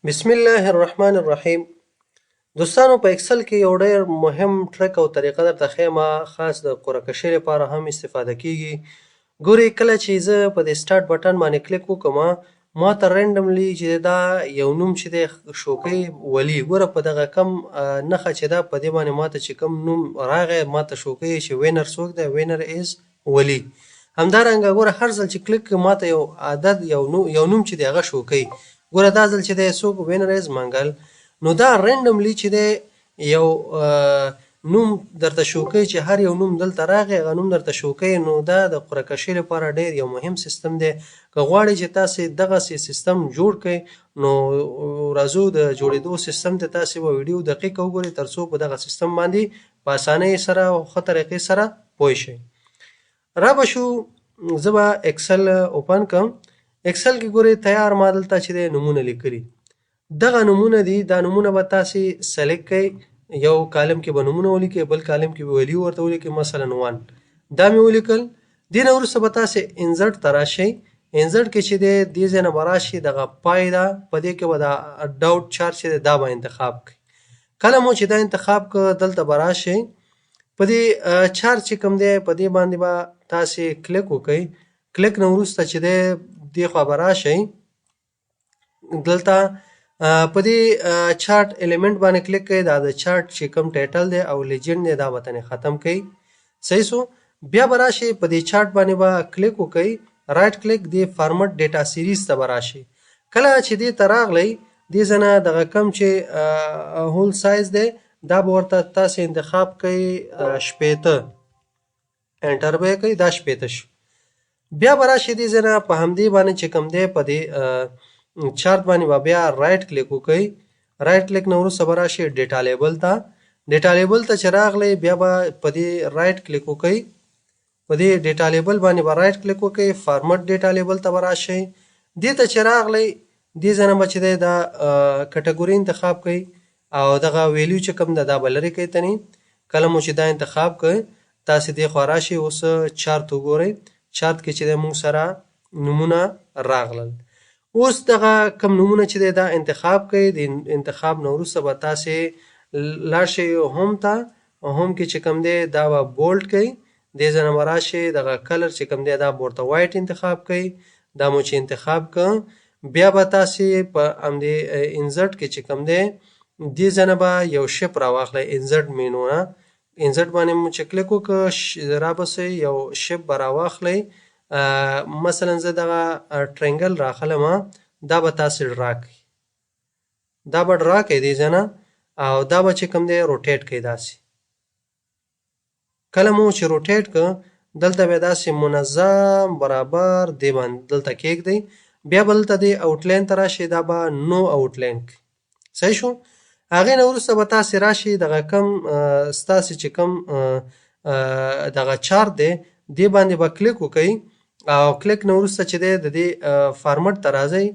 بسم الله الرحمن الرحیم. دوستانو، په اکسل کې یو ډیر مهم ټریک او طریقه درته ښیم، خاص د قرعه کشۍ لپاره هم استفاده کیږي. ګورئ، کله چې زه په دې start button باندې کلیک وکړم، ما ته randomly چې دا یو نوم چې دی شو کوي، ولي. ګوره، په دغه کم نښه چې ده، په دې باندې ماته چې کوم نوم راغی، ماته شو کوي چې winner څوک دی. Winner is ولي. همدارنګه ګوره، هر ځل چې کلیک کوم، ماته یو عدد، یو نوم چې دی، هغه شو کوي. ګوره، دا ځل چې دی څوک؟ Winner is منګل. نو دا randomly چې دی یو نوم درته شو کوي، چې هر یو نوم دلته راغی، هغه نوم درته شو کوي. نو دا د قرعه کشۍ لپاره ډیر یو مهم سیستم دی. که غواړئ چې تاسې دغسې سیستم جوړ کړئ، نو راځو د جوړېدو سیستم ته. تاسې به ویډیو دقیقه وګورئ، تر څو په دغه سیستم باندې په اسانۍ سره او ښه طریقې سره پوه شئ. را به شو، زه به اکسل open کړم. اکسل کې ګورئ، تیار ما دلته چې دی نومونه لیکلي، دغه نومونه دي. دا نومونه به تاسې select کړئ. یو column کې به نومونه ولیکئ، بل column کې به value ورته ولیکئ. مثلا 1، دا مې ولیکل. دې نه وروسته به تاسې insert ته راشئ. Insert کې چې دی، دې ځای نه به راشئ، دغه pie ده، په دې کې به دا dot chart چې دی، دا به انتخاب کړئ. کله مو چې دا انتخاب کړ، دلته به راشئ، په دې چارت چې کوم دی، په دې باندې به تاسې کلیک وکړئ. کلیک نه وروسته چې دی، دې خوا به راشئ، دلته په دې chart element باندې کلیک کړئ. دا د چارت چې کوم title دی او legend دی، دا به تنې ختم کړئ. صحیح سو. بیا به راشئ، په دې چارت باندې به کلیک وکړئ، right click، دې format data series ته به راشئ. کله چې دې ته راغلئ، دې ځای نه دغه کوم چې hole size دی، دا به ورته تاسې انتخاب کړئ 60، enter به یې کړئ. دا 60 شو. بیا به راشئ، دې ځای نه په همدې باندې چې کوم دی، په دې چارت باندې به بیا right click وکړئ. Right click نه وروسته به راشئ data label ته. Data label ته چې راغلی، بیا به په دې right click وکړئ. په دې data label باندې به right click وکړئ، format data label ته به راشئ. دې ته چې راغلی، دې ځای نه به چې دی دا category انتخاب کړئ او دغه value چې کوم ده، دا به لرې کړئ تنې. کله مو چې دا انتخاب کړئ، تاسې دې خوا راشئ، اوس چارت وګورئ. چارت کې چې دی موږ سره نومونه راغلل. اوس دغه کم نومونه چې دی، دا انتخاب کړئ. د انتخاب نه وروسته به تاسې لاړ شئ home ته. Home کې چې کوم دی، دا به bold کړئ. دې ځای نه به راشئ، دغه color چې کوم دی، دا به ورته white انتخاب کړئ. دا مو چې انتخاب کړ، بیا به تاسې په همدې insert کې چې کوم دی، دې ځای نه به یو shape راواخلئ. Insert menu نه insert باندې مو چې کلیک وکړ، را به سئ، یو shape به راواخلئ. مثلا زه دغه triangle راخلم. دا به تاسې draw کړئ، دا به draw کړئ دې ځای نه او دا به چې کوم دی rotate کړئ داسې. کله مو چې rotate کړ، دلته به داسې منظم برابر دې باندې دلته کېږدئ. بیا به دلته دې outline ته راشئ، دا به no outline کړئ. صحیح شو. هغې نه وروسته به تاسې راشئ، دغه کم ستاسې چې کوم دغه چارت دی، دې باندې به کلیک وکړئ او کلیک نه وروسته چې دی، د دې فارمټ ته راځئ.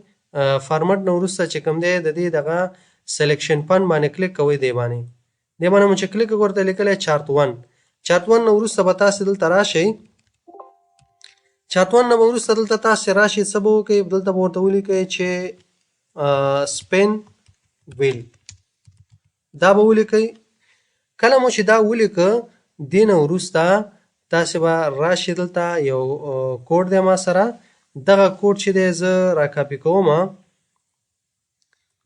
فارمټ نه وروسته چې کوم دی، د دې دغه selection pane باندې کلیک کوئ. دې باندې مو چې کلیک وکړ، ورته لیکلی chart 1. Chart 1 نه وروسته به تاسې دلته راشئ. Chart 1 نه به وروسته دلته تاسې راشئ، څه به وکړئ؟ دلته به ورته ولیکئ چې spin wheel، دا به ولیکئ. کله مو چې دا ولیکه، دې نه وروسته تاسې به راشئ، دلته یو کوډ دی ما سره، دغه کوډ چې دی زه را کاپي کوم.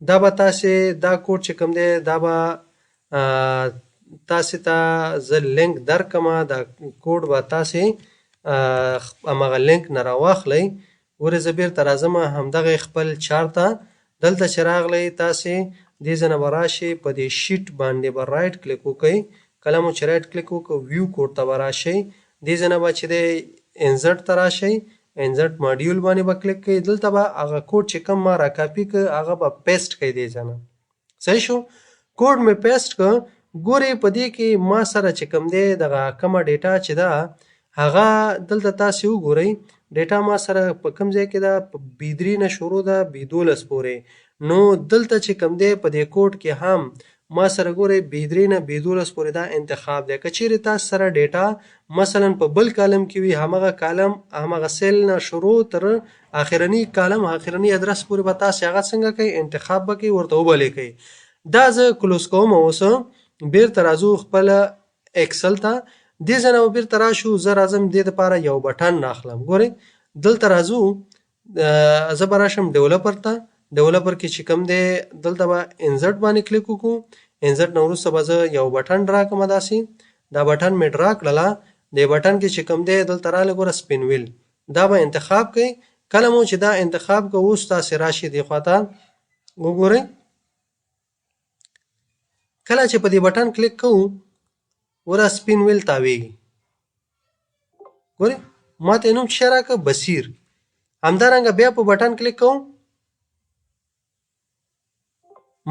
دا به تاسې دا کوډ چې کوم دی، دا به تاسې ته زه لینک درکړم. دا کوډ به تاسې هماغه لینک نه راواخلئ. ګورئ، زه بیرته راځم همدغه خپل چارت ته. دلته چې راغلی، تاسې دې ځای نه به راشئ، په دې sheet باندې به right click وکړئ. کله مو چې right click وکړ، view code ته به راشئ. دې ځای نه به چې دی insert ته راشئ، insert module باندې به کلیک کړئ. دلته به هغه کوډ چې کوم ما را کاپي کړ، هغه به paste کړئ دې ځای نه. صحیح شو. کوډ مې paste کړ. ګورئ، په دې کې ما سره چې کوم دی، دغه کومه data چې ده، هغه دلته تاسې وګورئ. Data ما سره په کوم ځای کې ده؟ په B3 نه شروع ده B12 پورې. نو دلته چې کوم دی، په دې کوډ کې هم ما سره ګورئ، B3 نه B12 پورې دا انتخاب دی. که چیرې تاسو سره data مثلا په بل column کې وي، همغه column، همغه cell نه شروع تر اخرنی کالم اخرنی ادرس پورې به تاسې هغه څنګه کوئ، انتخاب به کوئ، ورته وبه لیکئ. دا زه close کوم. اوس بیرته راځو خپل اکسل ته. دې ځای نه به بیرته راشو. زه راځم دې دپاره یو بټن راخلم. ګورئ دلته راځو، زه به راشم developer ته. developer کې چې کوم دی دلته به insert باندې کلیک وکړو. insert نه وروسته به زه یو بټن draw کړم. داسې دا بټن مې draw کړله. دې بټن کې چې کوم دی دلته راغلی ګوره spin wheel، دا به انتخاب کړئ. کله مو چې دا انتخاب کړ، اوس تاسې راشئ دې خوا ته وګورئ. کله چې په دې بټن کلیک کوو، ګوره spin wheel تاویږي. ګورئ ما ته یې نوم څه راکړ، بصیر. همدارنګه بیا په بټن کلیک کوم،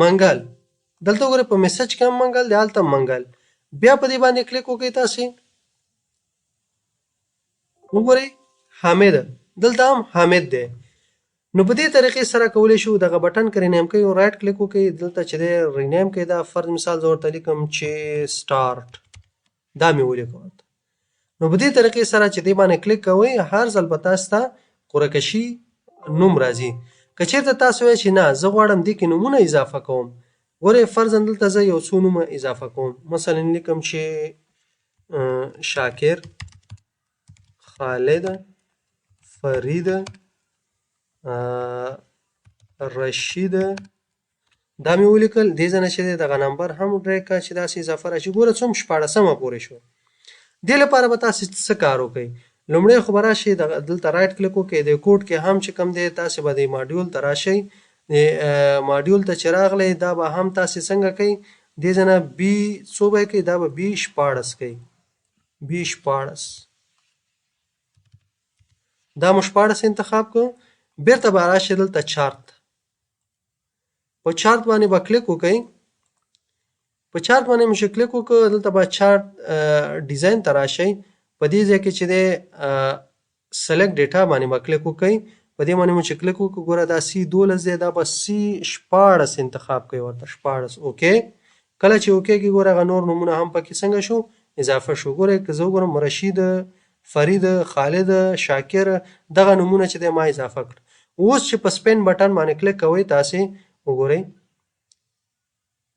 منګل. دلته وګورئ په message کې هم منګل دی، هلته هم منګل. بیا په دې باندې کلیک وکړئ، تاسې وګورئ حامد، دلته هم حامد دی. نو په دې طریقې سره کولی شو دغه بټن که rename کوئ، right click وکړئ، دلته چې دی rename کړئ. دا فرض مثال زه ورته لیکم چې سټارټ، دا مې ولیکه ورته. نو په دې طریقې سره چې دې باندې کلیک کوئ، هر ځل به تاسو ته قرعه کشي نوم راځي. که چېرته تاسو وایئ چې نه زه غواړم دې کې نومونه اضافه کوم، ګورئ فرضاً دلته زه یو څو نومه اضافه کوم. مثلا لیکم چې شاکر، خالد، فرید، رشید، دا مې ولیکل. دې ځای نه چې دی دغه نمبر هم drag کړه چې داسې اضافه راشي. ګوره څوم شپاړسمه پورې شو. دې لپاره به تاسې څه کار وکړئ؟ لومړی خو به راشئ دغه دلته right click وکړئ. د کوډ کې هم چې کوم دی تاسې به د ماډیول ته راشئ. د ماډیول ته چې راغلی، دا به هم تاسې څنګه کوئ؟ دې ځای نه B څو به یې کوئ؟ دا به B 16 کوئ، B 16. دا مو 16 انتخاب کړو. بیرته به راشئ دلته چارت، په چارت باندې به کلیک وکړئ. په چارت باندې مو چې کلیک وکړ، دلته به chart design ته راشئ. په دې ځای کې چې دی select data باندې به کلیک وکړئ. په دې باندې مو چې کلیک وکړ، ګوره دا C 12 دی، دا به C 16 انتخاب کړئ ورته، 16. okay، کله چې okay کړئ، ګوره هغه نور نومونه هم پکې څنګه شو، اضافه شو. ګوره که زه وګورم رشید، فرید، خالد، شاکر، دغه نومونه چې دی ما اضافه کړ. اوس چې په spin button باندې کلیک کوئ، تاسې وګورئ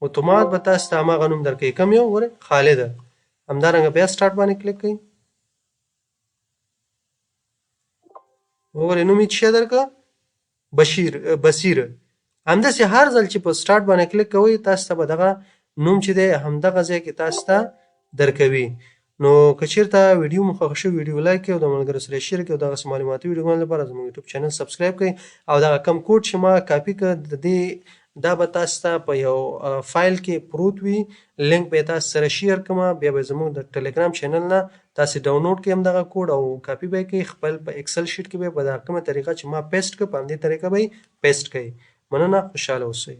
اتومات به تاسې ته هماغه نوم درکوي. کوم یو؟ ګورئ خالد. همدارنګه بیا سټارټ باندې کلیک کوئ، وګورئ نوم یې څه شی درکړ، بشیر، بصیر. همداسې هر ځل چې په سټارټ باندې کلیک کوئ، تاسې ته به دغه نوم چې دی همدغه ځای کې تاسې ته درکوي. نو که چېرته ویډیو مو خوښه شوې، ویډیو like کړئ او د ملګرو سره share کړئ. او دغسې معلوماتي ویډیوګانو لپاره زموږ یوټیوب channel subscribe کړئ. او دغه کوم کوډ چې ما کاپي کړ د دې، دا به تاسو ته په یو فایل کې پروت وي، لینک به یې تاسو سره share کړم. بیا به زموږ د ټلګرام channel نه تاسې ډاونلوډ کړئ همدغه کوډ او کاپي به یې کړئ خپل په Excel sheet کې، به په دغه کومه طریقه چې ما paste کړ په همدې طریقه به یې paste کړئ. مننه، خوشحاله اوسئ.